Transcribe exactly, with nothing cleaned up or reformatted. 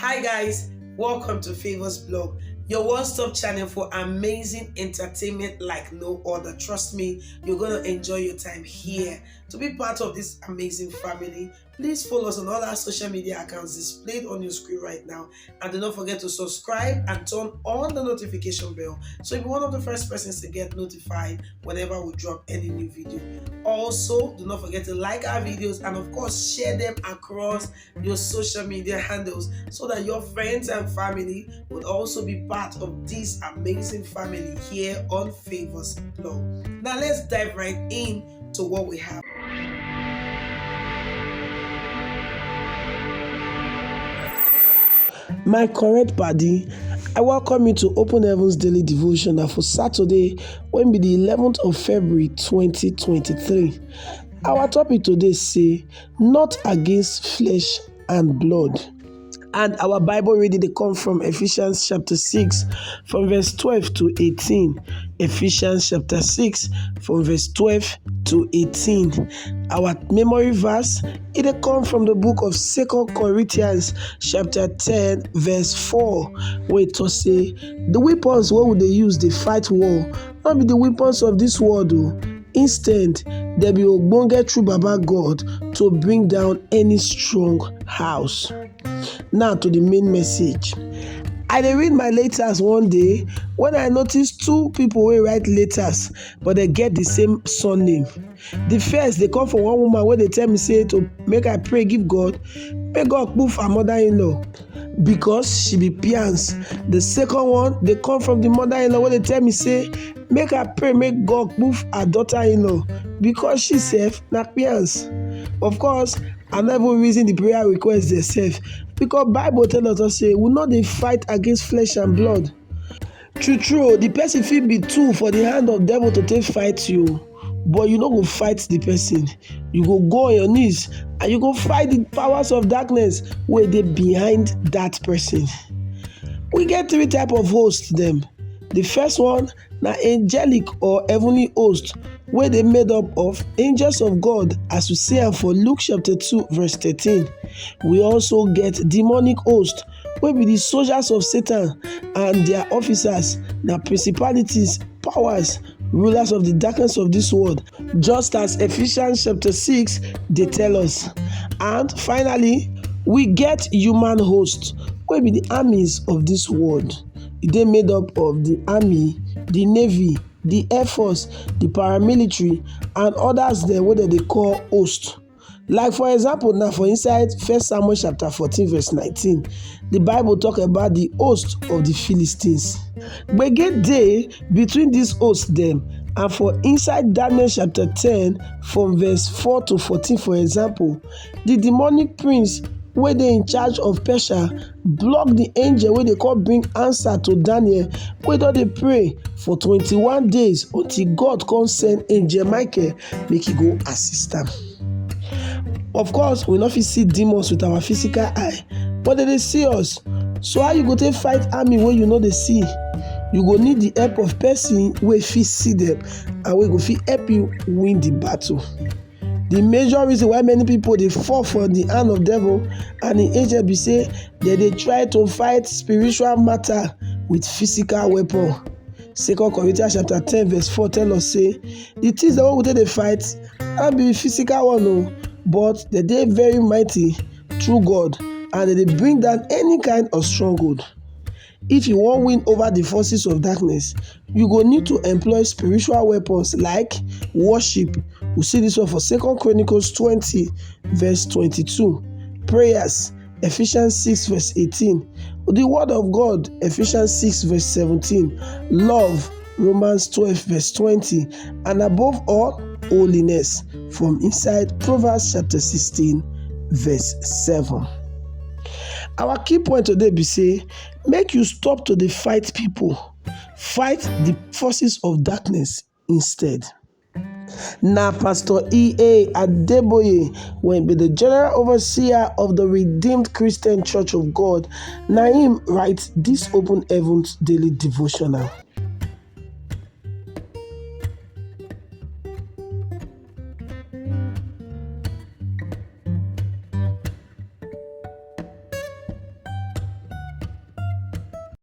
Hi guys, welcome to Favors Blog, your one-stop channel for amazing entertainment like no other. Trust me, you're gonna enjoy your time here. To be part of this amazing family, please follow us on all our social media accounts displayed on your screen right now. And do not forget to subscribe and turn on the notification bell so you'll be one of the first persons to get notified whenever we drop any new video. Also, do not forget to like our videos and, of course, share them across your social media handles so that your friends and family would also be part of this amazing family here on Favors Blog. Now, let's dive right in to what we have. My correct padi, I welcome you to Open Heavens Daily Devotional for Saturday, when be the eleventh of February twenty twenty-three. Our topic today say, "Not against flesh and blood." And our Bible reading dey come from Ephesians chapter six, from verse twelve to eighteen. Ephesians chapter six, from verse twelve to eighteen. Our memory verse, e dey come from the book of Second Corinthians chapter ten, verse four, wey talk say, "The weapons wey we dey use dey fight war, no be the weapons of this world o. Instead, dem be ogbonge through Baba God to bring down any strong house." Now to the main message. I dey read my letters one day when I notice two people wey write letters, but dem get the same surname. The first dey come from one woman wey dey tell me say to make I pray give God, make God poof her mother-in-law because she be pians. The second one dey come from the mother-in-law wey dey tell me say make I pray make God poof her daughter-in-law because she sef na pians. Of course, I no even reason the prayer request dem sef, because Bible tell us say we no dey fight against flesh and blood. True true, the person fit be tool for the hand of devil to take fight you, but you no go fight the person. You go go on your knees and you go fight the powers of darkness wey dey behind that person. We get three type of host dem. The first one na angelic or heavenly host, wey dey made up of angels of God, as we see am for Luke chapter two verse thirteen. We also get demonic host, wey be the soldiers of Satan and their officers, na principalities, powers, rulers of the darkness of this world, just as Ephesians chapter six dey tell us. And finally, we get human host, wey be the armies of this world. E dey made up of the army, the navy, the air force, the paramilitary, and others dem wey dem dey call host. Like for example, now for inside First Samuel chapter fourteen verse nineteen, the Bible talk about the host of the Philistines. Gbege dey between these hosts dem, and for inside Daniel chapter ten from verse four to fourteen, for example, the demonic prince wey dey in charge of Persia block the angel wey dey come bring answer to Daniel, wey don dey pray for twenty-one days until God come send angel Michael make he go assist am. Of course, we no fit see demons with our physical eye, but dem dey see us. So how you go take fight army wey you no dey see? You go need the help of person wey fit see them and wey go fit help you win the battle. The major reason why many people dey fall for the hand of devil and the angel be say dem dey try to fight spiritual matter with physical weapon. Second Corinthians chapter ten verse four tell us say the things dem wey we take dey fight no be physical one o, but dem dey very mighty through God, and dem dey bring down any kind of stronghold. If you wan win over the forces of darkness, you go need to employ spiritual weapons like worship. We see this one for Second Chronicles twenty verse twenty-two. Prayers, Ephesians six verse eighteen. The word of God, Ephesians six verse seventeen. Love, Romans twelve verse twenty. And above all, holiness, from inside Proverbs chapter sixteen verse seven. Our key point today be say, make you stop to dey fight people. Fight the forces of darkness instead. Na Pastor E A Adeboye, wey be the General Overseer of the Redeemed Christian Church of God, na him write this Open Heavens Daily Devotional.